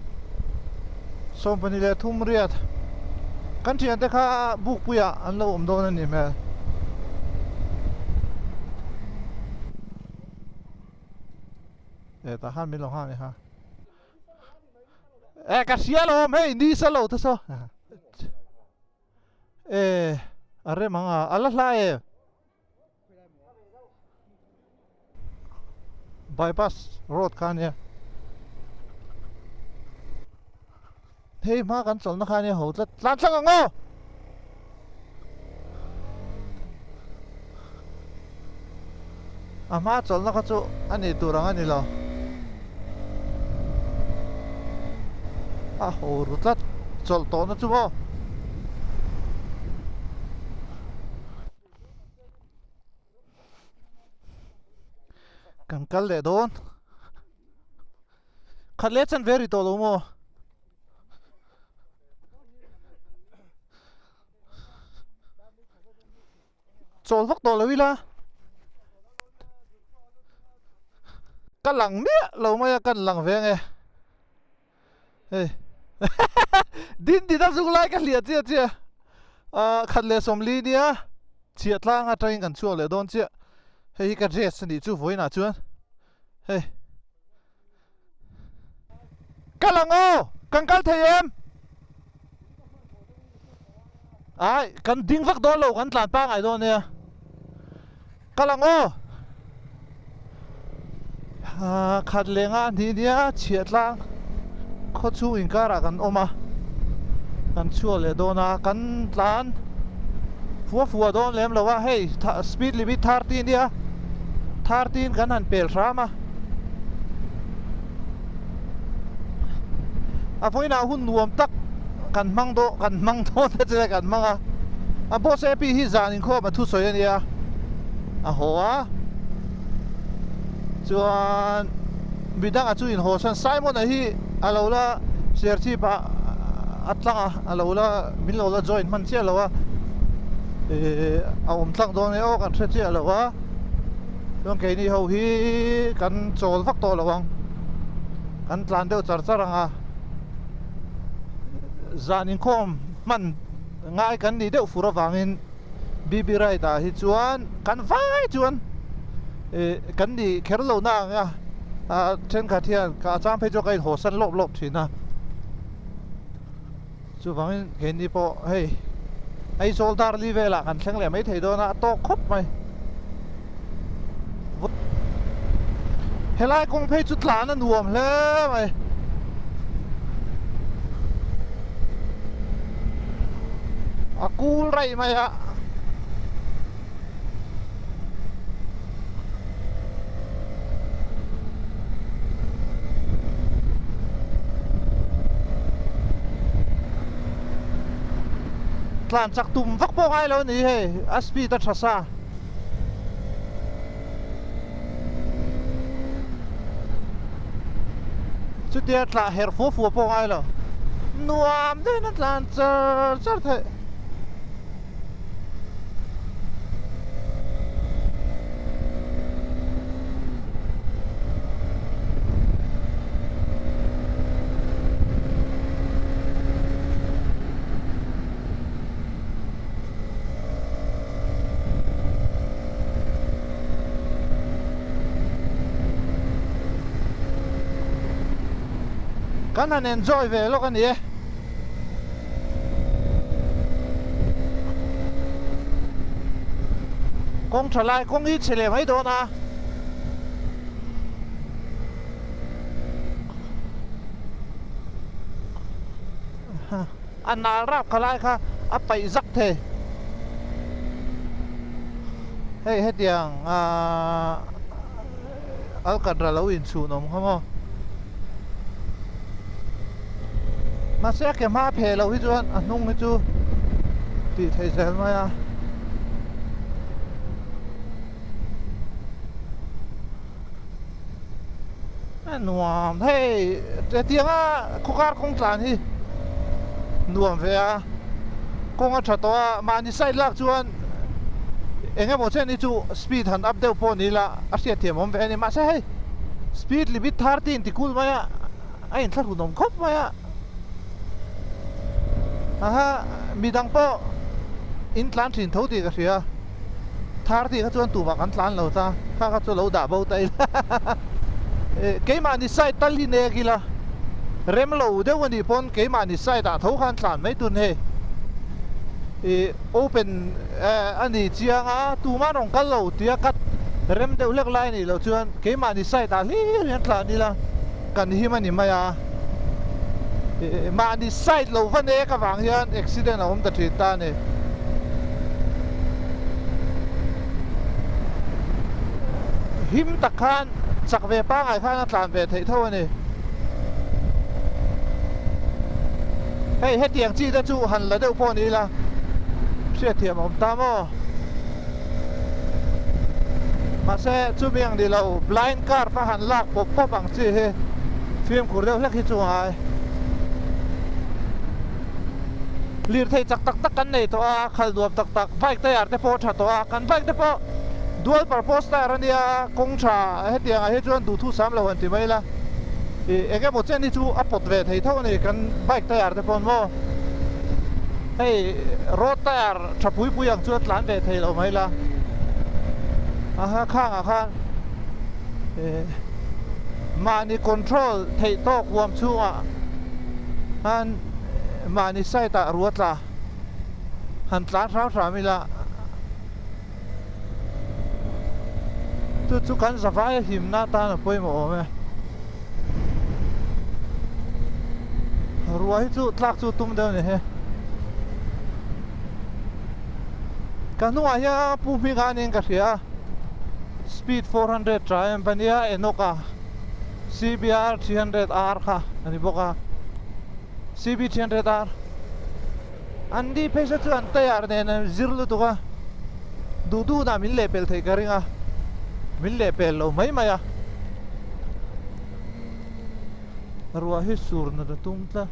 23 riat kan thiante kha bukpuiah an lo awm dawn a nih hmel. E tah khan min lo nghak ni kha. E ka hria lo awm hei ni sa lo te saw. E a rem ang a a la hla e. Bypass road kha ania. Hei hma kan chawlhna kha ania ho tlat tlan thleng ang aw. A hma chawlhna kha chu a nih tur ang a ni lo. A ho ru tlat chawlh tawhna chu maw. Kan kal leh dawn. Khat leh chan ve ri tawh lo maw. Chawl vak tawh lo ila ka lang miah lo mai a kan lang ve ange hei din din a zung lai ka hliah chiah chiah ah khat leh sawmli nia chhiah tlang atangin kan chhuak leh dawn chiah hei hi ka dress a nih chu vawiinah chuan hei. Kal ang aw! Kan kal thei em? Ai, kan ding vak dawn lo, kan tlan pangai dawn nia. Kal ang aw! Ha, khat leh nga hnih nia, chhiah tlang khaw chhung inkarah kan awm a, kan chhuak leh dawn a, kan tlan fua fua dawn lem lo a, hei speed limit 30 nia, 30 in kan han pel hram a. A vawiinah hun nuam tak kan hmang daw kan hmang dawn te chu kan hmang a a boss ap hi zan inkhawm a thusawi a nia a haw a chuan midang a chu inhaw chuan Simon a hi a lo la serchhip ah a tlang a a lo la min lo la join hman chiah lo a ih a awm tlang dawn e aw kan hre chiah lo a. Chuan keini ho hi kan chawl vak tawh lo ang kan tlan deuh char char ang a zan inkhawm hman ngai kan nih deuh fur avangin BB ride ah hi chuan kan vai chuan ih kan nih kher lo na ang a ah thenkhat hian ka chang phei chuan ka inhaw san lawp lawp thin a. Chuvangin keini pawh hei Aizawl Darli velah kan thleng leh mai thei dawn a, a tawk khawp mai. Helai kawng phei chu tlan a nuam hle mai. A kul raih mai a. Tlan chak tum vak pawh ngai lo a ni hei, a speed a tha sa. Chutia tlah her fua fua pawh ngai lo. Nuam deuhin a tlan char char theih. Kan han enjoy ve lawk a ni e. Kawng tha lai kawng hi chhe leh mai dawn a. A nal rap kha lai kha a paih zak thei. Hei hetiang ahh Alcantara lo inchhun awm kha maw. Mahse a ke hma pheh loh hi chuan a hnung hi chu tih theih zel mai a. A nuam hei hetianga khawkar kawng tlan hi nuam ve a kawng a tha tawh a mahni side lak chuan eng emaw chen hi chu speed han up deuh pawh ni ila a hriat thiam awm ve a ni mahse hei speed limit 30 inti kul mai a a inthlahrun awm khawp mai a aha midang pawh in tlan thin tho tih ka hria. Thar tih kha chuan tumah kan tlan lo ta, kha kha chu lo dah bo ta ila keimahni side tal hi nek ila rem lo deuh a nih pawn keimahni side ah tho khan tlan mai tun hei ih open a ni chiang a tumah an rawn kal lo tia cut rem deuh hlek lai a nih loh chuan keimahni side ah hlir hian tlan ila kan him a ni mai a mahni side lo va nek avang hian accident a awm ta thin ta a ni. Him tak khan chak ve pangai khan a tlan ve theih tho a ni. Hei hetiang chi te chu han la deuh pawh ni ila hriatthiam a awm ta maw? Mahse chumi ang ni lo blind car kha han lak pawp pawp ang chi hi fimkhur deuh hlek hi chu ngai. Lirthei chak tak tak kan nei tawh a, khal nuam tak tak bike tyre te pawh a tha tawh a, kan bike te pawh dual purpose tyre a nia kawng tha hetiang ah hi chuan duhthu sam lo han ti mai ila ih eng emaw chen hi chu a pawt ve thei tho a ni kan bike tyre te pawh maw hei road tyre Tha pui pui ang chuan tlan ve thei lo mai la. Aha khangah khan eh mahni control theih tawk huam chhungah khan mahni side ah rua tla han tlan hram hram ila chu chu kan zavai a himna atan a pawimawh awm e. Rua hi chu tlak chu tum deuh a ni he. Ka hnungah hian pu hming a aniin ka hria a speed 400 Triumph a nia Enoch a CBR 300 R kha a ni bawk a CB 300 R an ni phei se chu an tayar nen an zir lutuk a duh duh hunah min lehpel theih ka ring a min lehpel lo mai mai a ruah hi sur nat a tum tlat.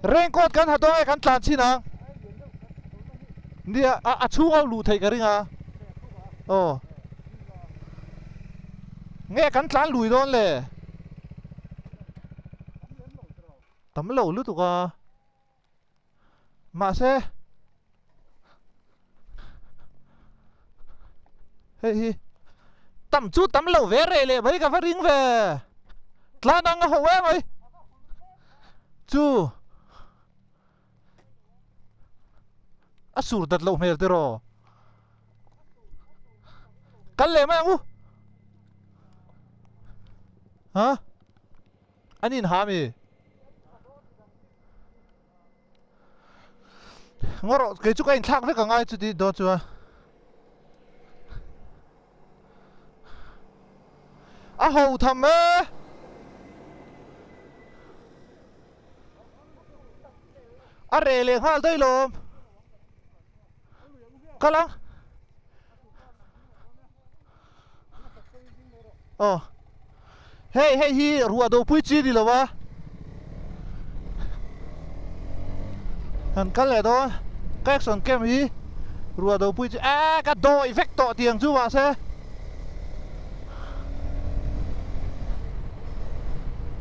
Raincoat kan ha dawn e kan tlan chin ang nia a chhung a luh theih ka ring a aw nge kan tlan lui dawn le tam lo lutuk a. Mahse hei hi tam chu tam lo ve reh leh mai ka va ring ve tlan ang a ho em mai chu a sur dat loh hmel tiraw kal leh mai ang u ha an inha mi. Ngaw rawh kei chu ka inthlak vek ang ai chuti dawn chuan. A ho tham e. A reh leh nghal daih lawm. Kal ang. Aw. Hei hei hi ruah do pui chi ni lo a. Han kal leh dawn. Ka action cam hi ruah do pui chi a ka dawi vek tawh tiang chu mahse.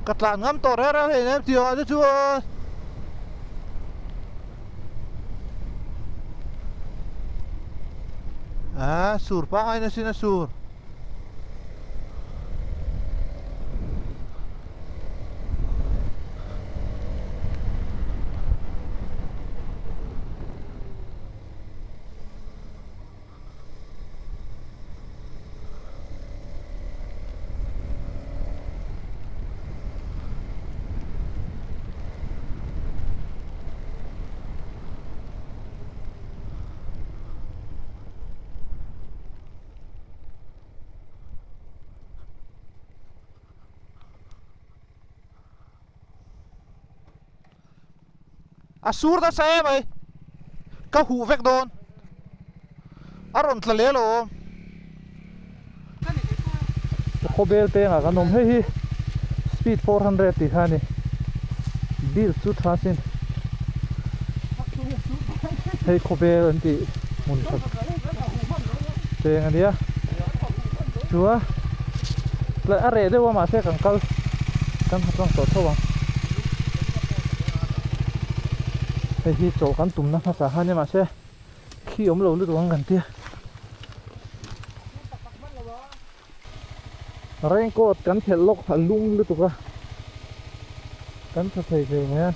Ka tlan ngam tawh reng reng hleinem tiang ah te chuan. Ah, sur pangai na sin a sur. A sur nasa em mai ka huh vek dawn a rawn tla leh alawm. Khawbel pengah kan awm hei hi speed 400 tih kha a ni bill chu tha sin hei khawbel an tih hmun khat peng a nia chua a reh deuh a mahse kan kal kan ha tlang tawh tho ang hei hi chaw kan tumna hmasa kha nia mahse khi awm lo lutuk ang kan tia raincoat kan phelh lawk a lum lutuk a kan tha thei thei mai a.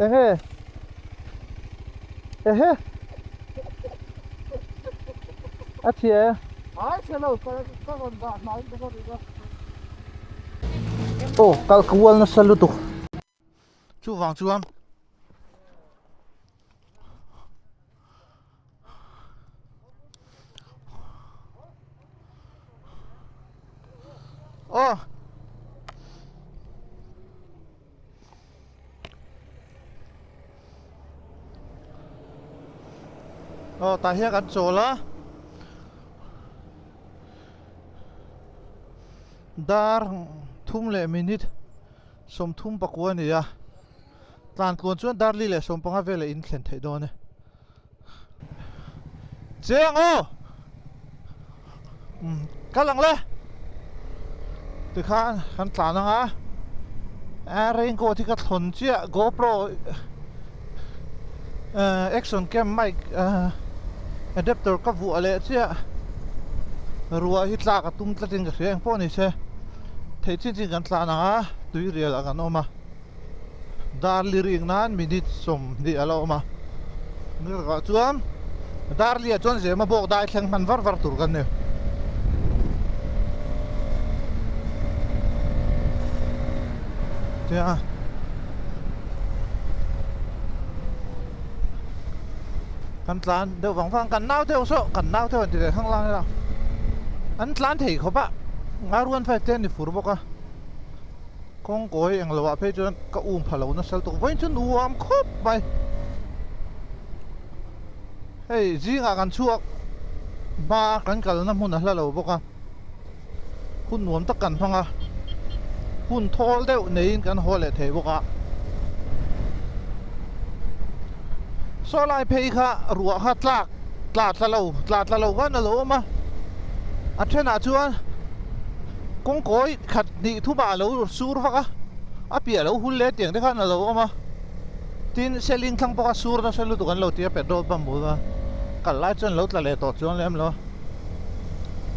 Enge ehe a chhia e. Ai chhe lo ka ka rawn dah hnai bawk a nih kha. Aw kal kual nasa lutuk chuvang chuan Aw. Aw tah hian kan chawl a. Dar thum leh minute 34 a ni a. Tlan tluan chuan dar li leh 15 velah in thlen theih dawn e. Cheng aw! Umm kal ang le. Tikhan kan tlan ang a. A raincoat hi ka thlawn chiah GoPro action cam mic adapter ka vuah leh chiah. Ruah hi tlak a tum tlatin ka hria engpawh ni se. Theih chin chin kan tlan ang a tui rial ah kan awm a. Darli ring nan minute 20 a la awm a nirah chuan Darli ah chuan zema bawk dai thleng hman var var tur kan ni. Tia kan tlan deuh vang vang kan nau deuh saw kan nau deuh an ti leh thlang lang ila an tlan thei khawp a R15 te an ni fur bawk a. Kawngkawi eng lo ah phei chuan ka um pha lo nasa lutuk vawiin chu nuam khawp mai hei zingah kan chhuak hma kan kalna hmun a hla lo bawk a hun nuam tak kan hmang a hun thawl deuh neiin kan haw leh thei bawk a saw lai phei kha ruah kha tlak tla tla lo tla tla lo khan a lo awm a a thenah chuan kawngkawi khat hnih thumah a lo sur vak a a piah lo hul leh tiang te khan a lo awm a tin seling thlang pawh a sur nasa lutuk an lo ti a petrol pump bul a kal lai chuan lo tla leh tawh chuang lem lo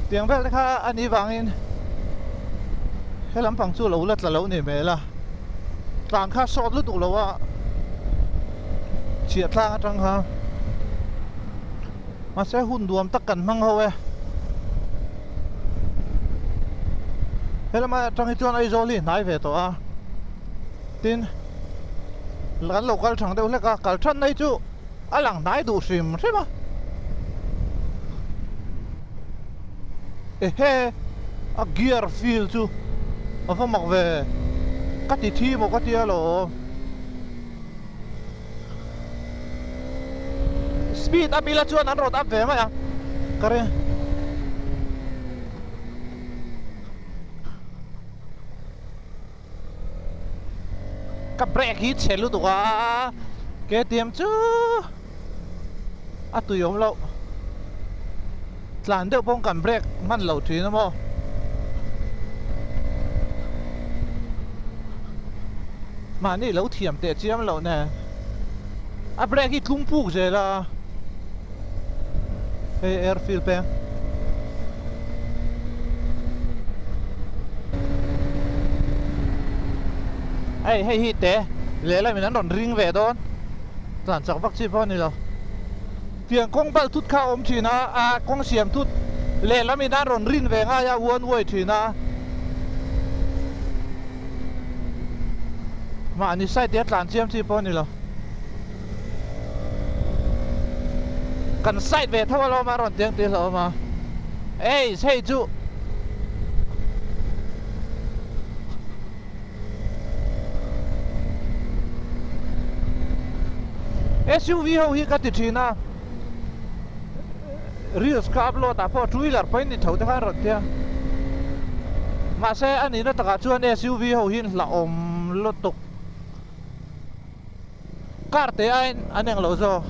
tiang vel te kha a nih vangin he lampang chu lo la tla lo ni hmel a tlan kha sawt lutuk lo a chhiah tlang atang kha mahse hun nuam tak kan hmang ho e. Helama atang hi chuan Aizawl hi hnai ve tawh a, tin kan lo kal thang deuh hlek a, kal than na hi chu a lang hnai duh hrim hrim a. Ehe a gear feel chu a va mak ve, ka ti thi maw ka tia lo. Speed up ila chuan an rawn up ve mai a ka ring. Ka brake hi chhe lutuk a KTM chu a tui awm loh tlan deuh pawh kan brake hman lo thin a maw. Mahni lo thiam teh chiam loh nen a brake hi tlung puk zel a hei airfield peng hei hei hi te lehlam in an rawn ring ve dawn tlan chak vak chi pawh a ni lo tiang kawng bal thut kha a awm thin a a kawng siam thut lehlam in an rawn rin ve ngai a one way thin a. Mahni side a tlan chiam chi pawh a ni lo. Kan side ve tho alawm a rawn tiang tih hlauhawm a. Ei hei chu SUV ho hi ka ti thin a. Reels ka upload ah pawh two wheeler pawhin ni tho te khan rawn tia. Mahse a nihna takah chuan SUV ho hi hlauhawm lutuk. Car te aiin an englo zawk.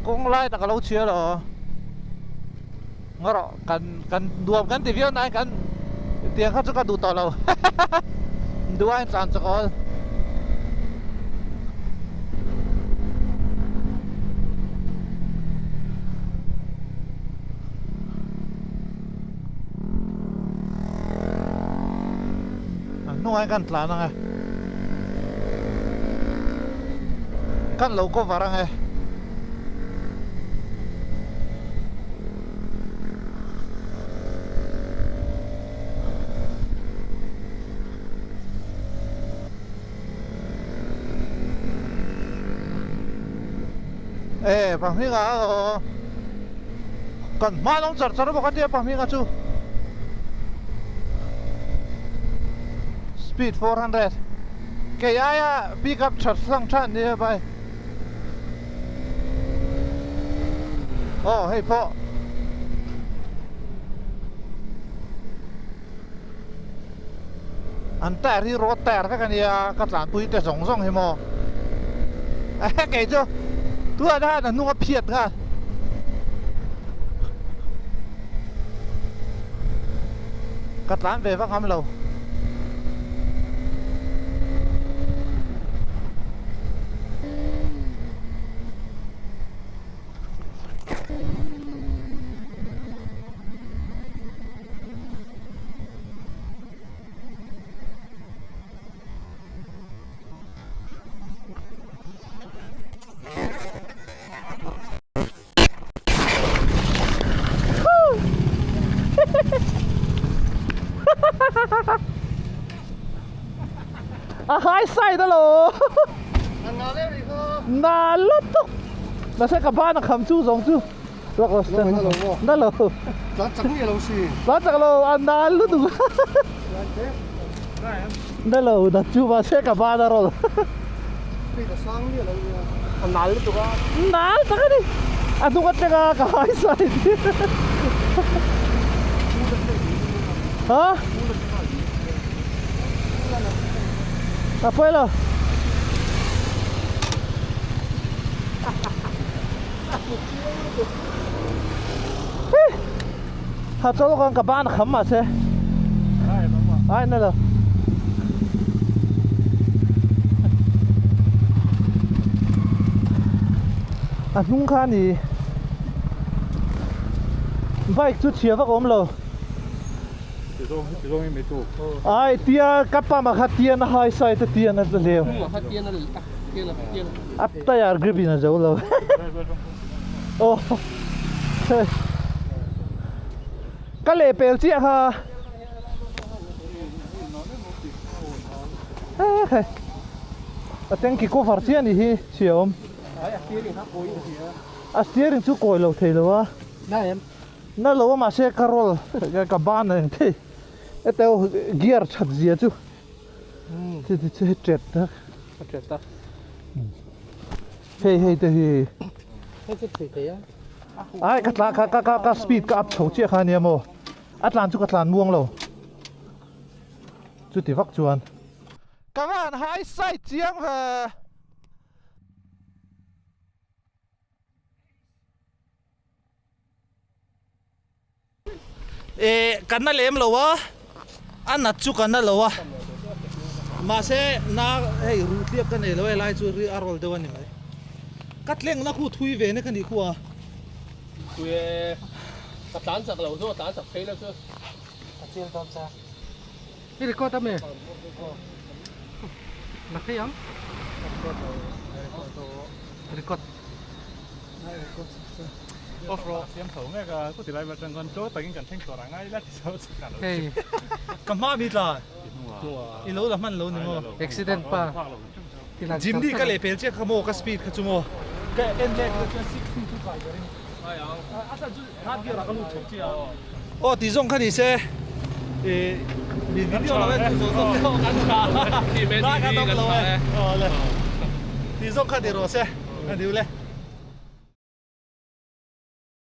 Kawng lai tak a lo chhia lo ngaw rawh kan kan nuam kan ti viau nain kan tiang kha chu ka duh tawh lo duain tlan chak awl. A hnungah hian kan tlan ang e kan lo cover ang e. E Pahminga aw kan hma lo char char bawk a tia Pahminga chu speed 400 kei aia pick up that hlang than nia bai aw hei pawh An tyre hi road tyre vek a nia ka tlanpui te zawng zawng hi maw kei chu tunah te khan a hnung a phiat nghal. Ka tlan ve vak ngam lo. A high side alo na lutuk nasa ka ban a kham chu zawng chu lak lo na lo tlan chak nge lo si tlan chak lo a na lutuk na lo na chu mahse ka ban a rawl a nal lutuk a nal tak a ni a hnung atanga ka high side ha a pawi lo. Ha chaw kan ka ban kham ma se ai na lo. A hnung kha a ni. Bike chu chhia vak a awm lo. Ai tia ka pump ah kha tian a high side a tian a hleu. A tyre grip in a zo lo. Aw ka lehpel chiah kha. A tanky cover chiah a nih hi chhia awm. A steering chu kawi lo thei lo a. Na lo a mahse ka roll ka ban a eng thei. Heta gear that zia chu hei tet tak. A tet a. Hei hei te hi. Hei chu thui thei a. Ai ka tla ka ka ka speed ka up chho chiah kha ania maw. A tlan chu ka tlan muang lo. Chuti vak chuan. Ka van high side chiang ve. Eh ka na lem lo a, a nat chu ka na lo a, mahse na hei ruh tliak ka nei lo e lai chu ri a rawl deuh a ni mai. Ka tleng na khu thui ve na ka nih khu a. Thui e, ka tlan chak lo chu, ka tlan chak phei lo chu. Ka chiang dawn cha. I record a mi? La phei ang. Record. Off rawh. Siam tho mek a, ku tilai ber atang khan tlo takin kan thleng tawh rang a, ila ti zo chu ka lo Hei. Ka hma mi tla. I lo la hman lo ni maw? Accident pa. Jimny ka leh pel chiah kha maw ka speed kha chu maw? Ka en leh kha chuan 60 chu kai ka ring. A chhan chu third gear ah ka lut chho chiah a. Aw ti zawng kha ni se i video lo e tu zawng zawng te ho kan tha a. Na kan awm lo e. Aw le. Ti zawng kha ni rawh se. Ka ni u le.